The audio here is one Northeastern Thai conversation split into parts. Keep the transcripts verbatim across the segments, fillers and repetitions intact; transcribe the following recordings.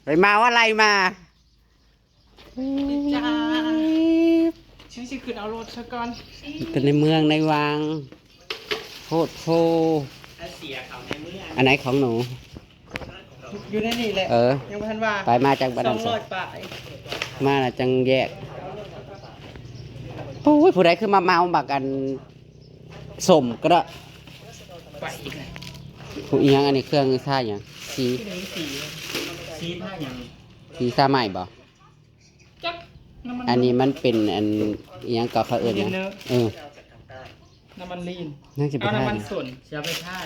ไปเมาอะไรมา จ้า ฉันสิขึ้นเอารถซะก่อน เป็นในเมืองในวัง โพดโพ อันเสียเขาในเมือง อันไหนของหนู อยู่ในนี่แหละ เออ ยังบ่ทันว่า ไปมาจากบ้าน สองร้อยปลาย มาแล้วจังแยก โอ้ย ผู้ใดคือมาเมาบักอัน ส้มก็ได้ ไปอีกแล้ว ผู้อิหยังอันนี้เครื่องท่าหยัง สี ที่ไหนสี สีท่าหยัง สีท่าใหม่บ่ จัก น้ำมัน อันนี้มันเป็นอันอิหยังก็เขาเอิ้นหยัง เออ น้ำมันลีน น่าจะไป เอาน้ำมัน ท่าหยัง สน เสียไปท่า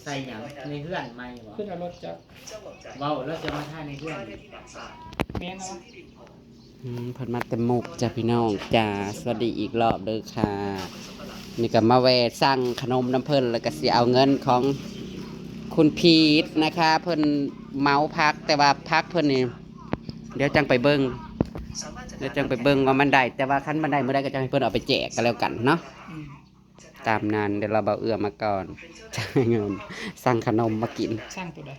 ใส่หยังในเฮือนใหม่บ่ ขึ้นเอารถจัก เว้าแล้วจะมาท่าในเฮือน แม่นเนาะ อืม เพิ่นมาแต่มุกจ้ะพี่น้องจ้า สวัสดีอีกรอบเด้อค่ะ นี่ก็มาแวะสั่งขนมนำเพิ่น แล้วก็สิเอาเงินของคุณพีทนะคะ เพิ่นเหมาผัก แต่ว่าผักเพิ่นนี่ เดี๋ยวจังไปเบิ่ง เดี๋ยวจังไปเบิ่งว่ามันได้ แต่ว่าคันมันได้มื้อใดก็จังให้เพิ่นเอาไปแจกก็แล้วกันเนาะ อืม ตามนั้น เดี๋ยวรอบ่าวเอื้อมาก่อน จ่ายเงิน สั่งขนมมากิน สั่งตัวใด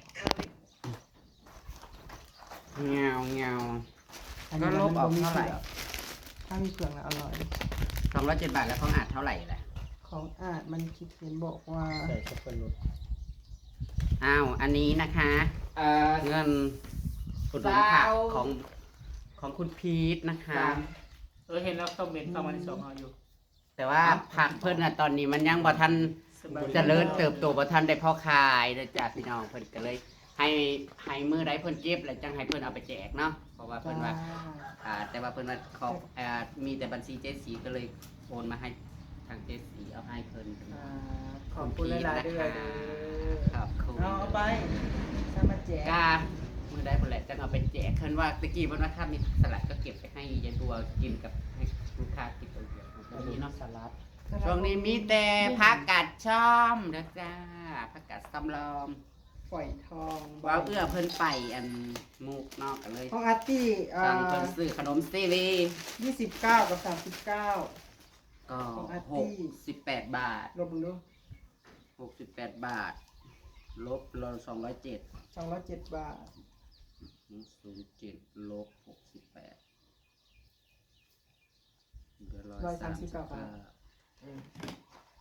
เงา เงา อันนี้ ก็ลบออกเท่าไหร่ มันบ่มีเผือก ถ้ามีเผือกน่ะอร่อย สองร้อยเจ็ดบาท แล้วของอาจเท่าไหร่ล่ะ ของอาจมันคิดเห็นบอกว่า ใส่สับปะรด อ้าว อันนี้นะคะ เอ่อ เงินอุดหนุนผัก ซาว ของ ของคุณพีทนะคะ สาม เออ เห็นแล้วคอมเมนต์เข้ามาในช่องเราอยู่ แต่ว่าผักเพิ่นน่ะ ตอนนี้มันยังบ่ทัน สบายดี เจริญเติบโต บ่ทันได้พอขายเด้อจ้าพี่น้อง เพิ่นก็เลยให้ ให้มื้อใดเพิ่นเก็บแล้วจังให้เพิ่นเอาไปแจกเนาะ เพราะว่าเพิ่นว่า จ้า อ่า แต่ว่าเพิ่นว่าขอ อ่า มีแต่บัญชีเจ๊สีก็เลยโอนมาให้ทางเจ๊สี เอาให้เพิ่น อ่า ขอบคุณหลายๆ เด้อ ขอบคุณ เอา เอาไป ถ้ามาแจก กา มื้อใดเพิ่นแหละจังเอาไปแจก เพิ่นว่าตะกี้เพิ่นว่าถ้ามีสลัดก็เก็บไปให้ยายบัวกินกับให้ลูกค้ากินตอนเดียว ช่วงนี้เนาะ สลัด ช่วงนี้มีแต่ผักกาดช่อมนะจ้า ผักกาดซ่อมลอม ฝอยทอง ว้าว เอื้อเพิ่นไปอันมุกเนาะ ก็เลย ของอาร์ตี้ อ่า สั่งเพิ่นซื้อขนมเซเว่น ยี่สิบเก้ากับสามสิบเก้า ก็ ของอาร์ตี้ หกสิบแปดบาท ลบมึงดู หกสิบแปดบาท ลบเรา สองร้อยเจ็ด สองร้อยเจ็ดบาท ศูนย์เจ็ด ลบ หกสิบแปด เหลือ ร้อยสามสิบเก้าบาท ร้อยสามสิบเก้า อืม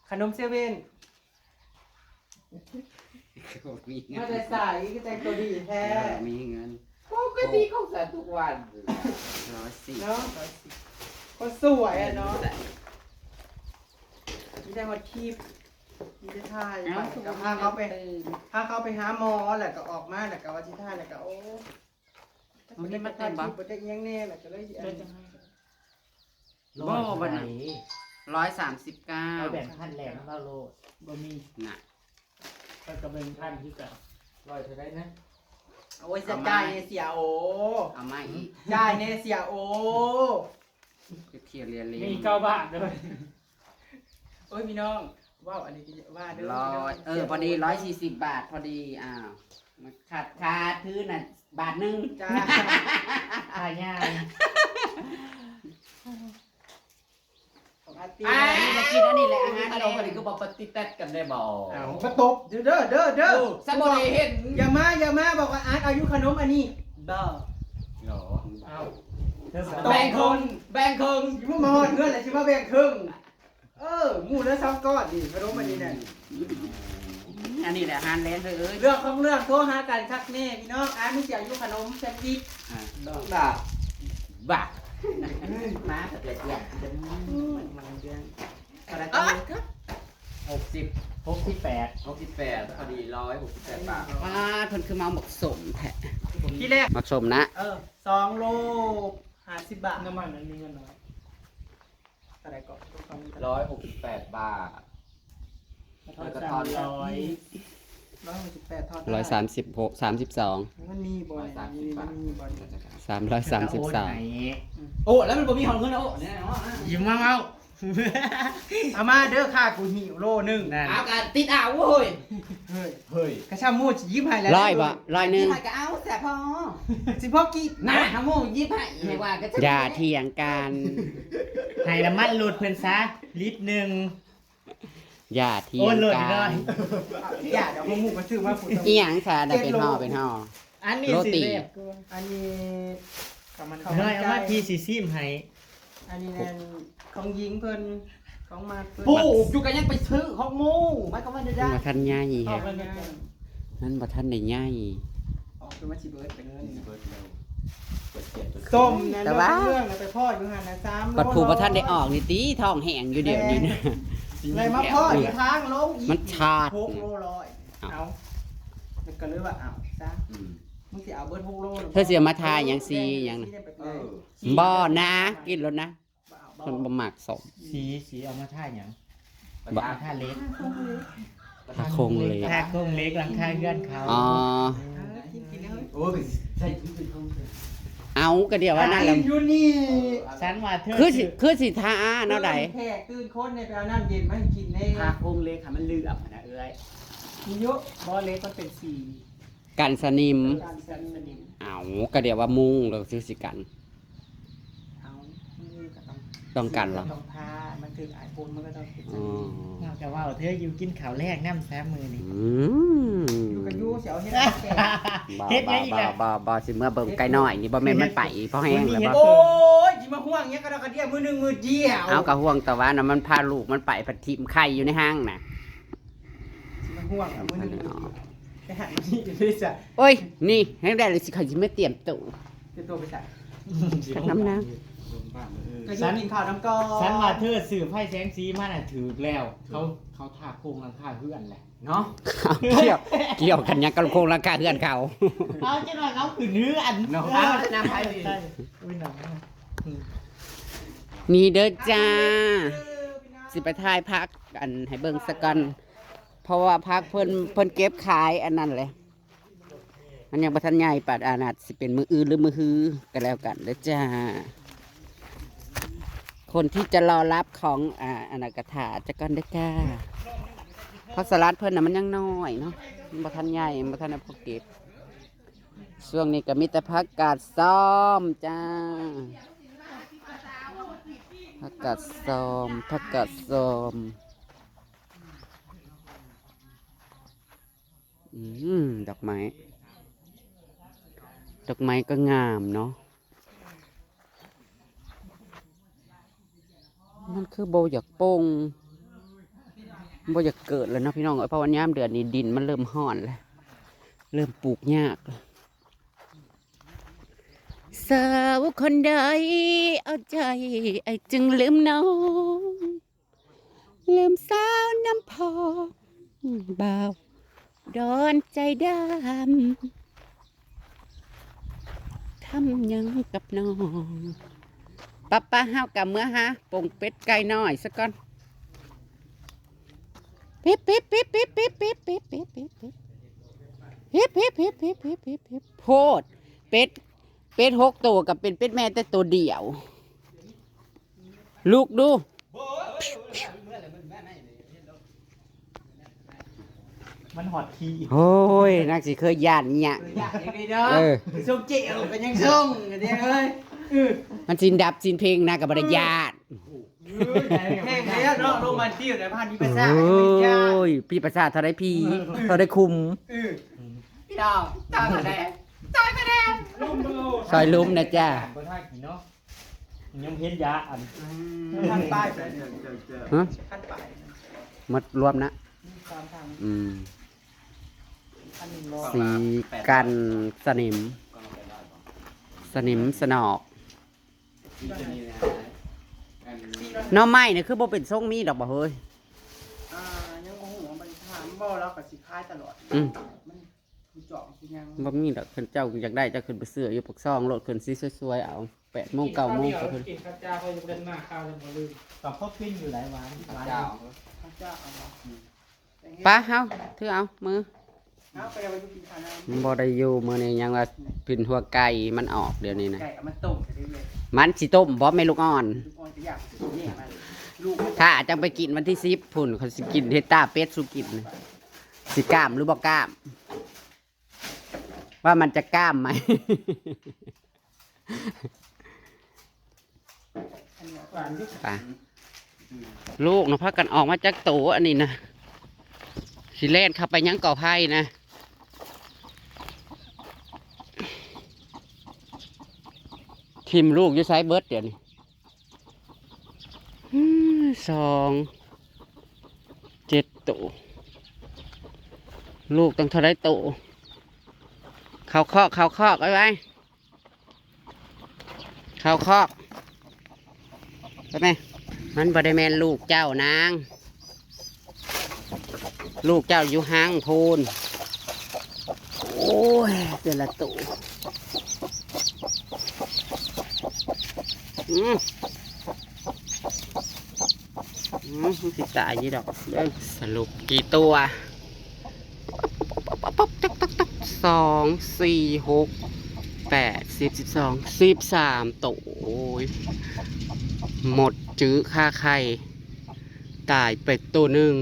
ขนมเซเว่น มีเงิน มาแต่ใสก็แต่งตัวดีแท้ มีเงิน ปกติเขาใส่ทุกวัน ร้อยสิบ เนาะ คนสวยอะเนาะ มีแต่ฮอตคลิป มีแต่ถ่าย เอ้า ไป ก็พาเขาไป พาเขาไปหาหมอ แล้วก็ออกมา แล้วก็ว่าสิถ่าย แล้วก็ โอ้ วันนี้มาเต็มบ่ บ่ได้อิหยังแน่ล่ะ ก็เลยสิอัน บ่ บัดนั้น ร้อยสามสิบเก้า เอาแบ่งพันแหลมมาโลด บ่มี น่ะ ข้อยก็แบ่งพันคือกัน ร้อยเท่าใดนะ โอ้ย จะจ่ายเนี่ยเสียโอ เอามาอีก จ่ายเนี่ยเสียโอ ไปเคลียร์เรียนเล มี ง เก้าบาทด้วย โอ้ย พี่น้อง ว้าว อันนี้ก็ว่าเด้อ ร้อย พี่น้อง เออ พอดี ร้อยสี่สิบบาท พอดี อ้าว มันขาด ขาดถือน่ะ บาทหนึ่ง จ้า ขายยาว ของอาร์ตี้ อ่า มากินอันนี้แหละ อาหาร อันนี้ก็บอกปฏิแตดกันได้บ่ เอา มาตบ เด้อ เด้อ เด้อ เออ สะบ่ได้เห็น อย่ามา อย่ามา บอกว่าอาร์ตเอาอยู่ขนมอันนี้ บ่ เหรอ เอา แบ่งครึ่ง แบ่งครึ่ง อยู่มาฮอดเงินแล้วสิมาแบ่งครึ่ง เออ หมู่ละสองก้อนนี่ ขนมอันนี้เนี่ย อันนี้แหละอาหารแลงเด้อเอ้ย เรื่องของเรื่องโทรหากันคักแน่พี่น้อง อ่ะ มีเสียงอยู่ขนมแซนด์วิช อ่ะ บ้า บ้า มาเสียเสียง มันเรื่อง อะไรก็ เอ้ย หกสิบ หกสิบแปด หกสิบแปด พอดี ร้อยหกสิบแปดบาท อ่า เพิ่นคือมาหมกสมแท้ ทีแรก หมกสมนะ เออ สองโลห้าสิบบาท น้ำมันมันมีเงินน้อย เท่าไหร่ก่อน ร้อยหกสิบแปดบาท แล้วก็ทอน ร้อย ร้อยหกสิบแปด ทอน ร้อยสามสิบหก สามสิบสอง มันมีบ่เนี่ย ร้อยสามสิบบาท มันมีบ่เนี่ย สามร้อยสามสิบสาม โอ้ย ไหน อืม โอ้ แล้วมันบ่มีหอนเงินแล้ว โอ้ เนี่ยเนาะ ยิ้มมาเอา เอามาเด้อค่ะ กูหิวโลหนึ่ง นั่น เอากะติดเอาเว้ย เฮ้ย เฮ้ย กะชามูสิหยิบให้แล้ว ร้อยบ่ ร้อยหนึ่ง หยิบให้กะเอาแซ่บพอ สิพอกิน น่ะ ชามูหยิบให้ ให้ว่าก็จะ อย่าเถียงกัน ให้น้ำมันลดเพิ่นซะ ลิตรหนึ่ง อย่าเถียงกัน โอ้ย ลดอีกหน่อย อย่า เดี๋ยวพวกหมู่มาซื้อมา อีหยังซะ น่ะเป็นห่อ เป็นห่อ อันนี้ โรตี สิแซ่บกว่า อันนี้ข้าวมันไก่ น้อยเอามาพี่สิซิมให้ อันนี้นั่นของหญิงเพิ่น ของมากเพิ่น ปลูกอยู่ก็ยังไปซื้อของหมู่ หมายความว่าได้ มันบ่ทันใหญ่ ออกแล้วนะ มันบ่ทันได้ใหญ่ ออกเป็นว่าสิเบิดไปเลย สิเบิดแล้ว ต้มนั่น แต่ว่า เรื่องนะไปพ่ออยู่หั่นนะ สามโล บัดผู้บ่ทันได้ออกนี่ติ ท้องแห้งอยู่เดี๋ยวนี้นะ เลยมาพ่ออยู่ทางลงอีก มันชาด หกโลร้อย เอา เอา แล้วก็เลยว่าเอาซะ อืม มึงสิเอาเบิดหกโล เธอสิเอามาทาหยังสีหยังนะ สีแดง เออ บ่นะ กินแล้วนะ บ่เอา คนบ่มักส้ม สี สีเอามาทาหยัง บ่ มาทาเล็ก ทาโครงเหล็ก ทาโครงเหล็กหลังคาเฮือนเขา อ๋อ เออ กินกินเลย โอ้ย ใส่ชุดเป็นของเธอ เอาก็เดี๋ยวว่านั่นแหละ กินอยู่นี่ ฉันว่าเธอ คือสิ คือสิทาแนวใด แขกตื่นคนเนี่ยไปเอาน้ำเย็นมาให้กินแน่ ทาโครงเหล็กค่ะ มันเหลือบนะเอ้ย มีเยอะ บ่เหล็กมันเป็นสี กันสนิม กันสนิม เอาก็เดี๋ยวว่ามุงแล้วซื้อสิกัน เอา มันก็ต้อง ต้องกันเหรอ ต้องทา มันถือไอโฟนมันก็ต้องเป็นสนิม อ๋อ เราจะว่าเธออยู่กินข้าวแรกน้ำแซมมือนี่ อืม อยู่กับยูเสียวเฮ็ดแกง บ่ เฮ็ดหยังอีก บ่ อะ บ่ บ่ สิเมื่อเบิ่งไก่น้อยนี่บ่แม่นมันไปเพราะแห้งแล้วบ่ โอ้ย สิมาห่วงเนี้ยกระดอกกระเดี้ยมือหนึ่งมือเดียว เอากะห่วงแต่ว่าน่ะมันพาลูกมันไปผัดถิ่มไข่อยู่ในห้างน่ะ สิมาห่วงอ่ะมือหนึ่งมือเดียว ไปหาที่อยู่ด้วยจ้ะ โอ้ย นี่แห้งได้เลยสิเขาสิมาเตรียมตู้ เตรียมตัวไปใส่ น้ำนะ ก็ยืนกินข้าวน้ำก่อน ฉันว่าเธอซื้อไฟแสงสีมาน่ะถือแล้ว เขา เขาทาโครงหลังคาเฮือนแหละ เนาะ เกี่ยว เกี่ยวกันหยังกับโครงหลังคาเฮือนเขา เอาจังหน่อยเขาขึ้นเฮือน เนาะ เอาน้ำให้ดี ใช่ อุ้ยน้ำ อืม นี่เด้อจ้า สิไปถ่ายผักอันให้เบิ่งซะก่อน เพราะว่าผักเพิ่น เพิ่นเก็บขายอันนั้นแหละ มันยังบ่ทันใหญ่ปานอันนั้น สิเป็นมื้ออื่นหรือมื้อฮือก็แล้วกันเด้อจ้า คนที่จะรอรับของ อ่า อันนั้นกะถาจะก่อนเด้อจ้า ผักสลัดเพิ่นน่ะมันยังน้อยเนาะ มันบ่ทันใหญ่ มันบ่ทันได้พอเก็บ ช่วงนี้ก็มีแต่ผักกาดส้มจ้า ผักกาดส้ม ผักกาดส้ม อืม ดอกไม้ ดอกไม้ก็งามเนาะ มันคือบ่อยากโป่ง บ่อยากเกิดแล้วเนาะพี่น้องเอ้ย เพราะว่ายามเดือนนี้ดินมันเริ่มฮ้อนแล้ว เริ่มปลูกยากแล้ว สาวคนใดเอาใจไอ้จึงลืมน้อง ลืมสาวน้ำพอง บ่าวดอนใจดำ ทำหยังกับน้อง ปะปะ เฮากะเมือหาป่งเป็ดไก่น้อยซะก่อน ปิ๊บปิ๊บปิ๊บปิ๊บปิ๊บปิ๊บปิ๊บปิ๊บปิ๊บปิ๊บปิ๊บปิ๊บปิ๊บปิ๊บปิ๊บปิ๊บปิ๊บปิ๊บ โพด เป็ด เป็ดหกตัวกับเป็นเป็ดแม่แต่ตัวเดียว ลูกดู มันหอดขี้ โอ้ย นักสิเคยย่านเนี่ย อยากอย่างนี้เด้อ เออ ส่งเจ๋วกันยังส่งกันเนี่ยเอ้ย เออ มันสินดับสินเพลงนะกับบริญาต แห้งแล้วเนาะ โรงพยาบาลที่อยู่ในบ้านมีประสาท โอ้ ย พี่ประสาทเท่าไรพี่ เท่าไรคุม เออ พี่น้อง ตายมาแดง ตายมาแดง ซอยลุ่มนะจ้า บ่ท่ากินเนาะ ยังเห็นยาอัน อืม ขั้นป้ายใส่ ฮะ ขั้นป้าย หมดรวมนะ สามทาง อืม อันหนึ่งร้อย สีกันสนิม สนิมสนอก หน่อไม้เนี่ยคือบ่เป็นทรงมีดอกบ่เฮ้ย อ่า ยังบ่ฮู้ว่ามันถามบ่ เราก็สิขายตลอด อืม มันผู้จองสิยัง บ่มีดอก คันเจ้าอยากได้เจ้าขึ้นไปซื้ออยู่ปากซองโลด ขึ้นสิสวยๆ เอา แปดโมง เก้าโมงก็ขึ้น กินข้าวเจ้าเขายังเล่นหน้าข้าวยังบ่ลืม กับพวกกินอยู่หลายวัน ข้าวเจ้า ข้าวเจ้าเอามา ปะเฮา ถือเอา มือ เอาไปเอาไปกินข้าวนะ มันบ่ได้อยู่มื้อนี้ยังว่าเป็นหัวไก่มันออกเดี๋ยวนี้นะ ไก่เอามาต้มไปเรื่อยๆ มันสิต้มบ่แม่ลูกอ่อน ลูกอ่อนก็อยากสิเนี่ยมัน ลูกมัน ถ้าจังไปกินวันที่สิบพุ้น เขาสิกินเฮ็ดตาเป็ดสู่กิน สิกล้ามหรือบ่กล้าม ว่ามันจะกล้ามไหม ไป ลูกนะ พากันออกมาจากโตอันนี้นะ สิแล่นเข้าไปยังกอไผ่นะ ถิ่มลูกอยู่ไสเบิดเดี๋ยวนี้ อืม สอง เจ็ดโต ลูกตั้งเท่าไรโต เข้าคอก เข้าคอก ไว้ไว้ เข้าคอก ไปไหม มันบ่ได้แม่นลูกเจ้านาง ลูกเจ้าอยู่ห้างพูน โอ้ย แต่ละโต อืม อืม มันสิตายอยู่ดอกเด้อ สรุปกี่ตัว ปั๊บปั๊บปั๊บตักตักตัก สอง สี่ หก แปด สิบ สิบสอง สิบสามโต โอ้ย หมดจื้อค่าไข่ ตายไปตัวหนึ่ง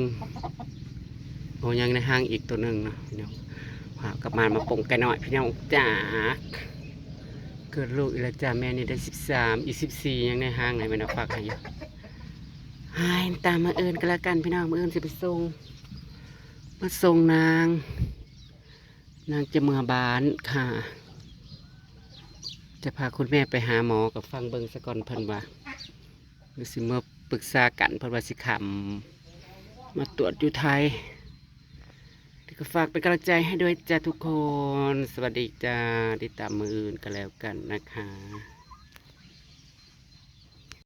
โอ้ ยังในห้างอีกตัวหนึ่งเนาะพี่น้อง พากลับมา มาปงไก่น้อยพี่น้องจ๋า เกิดลูกอีกแล้วจ้า แม่นี่ได้สิบสาม อีกสิบสี่ยังในห้างเลย แม่นเอาฝากให้อยู่ ให้ตามมื้ออื่นก็แล้วกันพี่น้อง มื้ออื่นสิไปส่ง มาส่งนาง นางจะเมือบ้านค่ะ จะพาคุณแม่ไปหาหมอกับฟังเบิ่งซะก่อนเพิ่นว่า หรือสิเมือปรึกษากันเพิ่นว่าสิขำมาตรวจอยู่ไทย ก็ฝากเป็นกำลังใจให้ด้วยจ้าทุกคน สวัสดีจ้า ติดตามมื้ออื่นก็แล้วกันนะคะ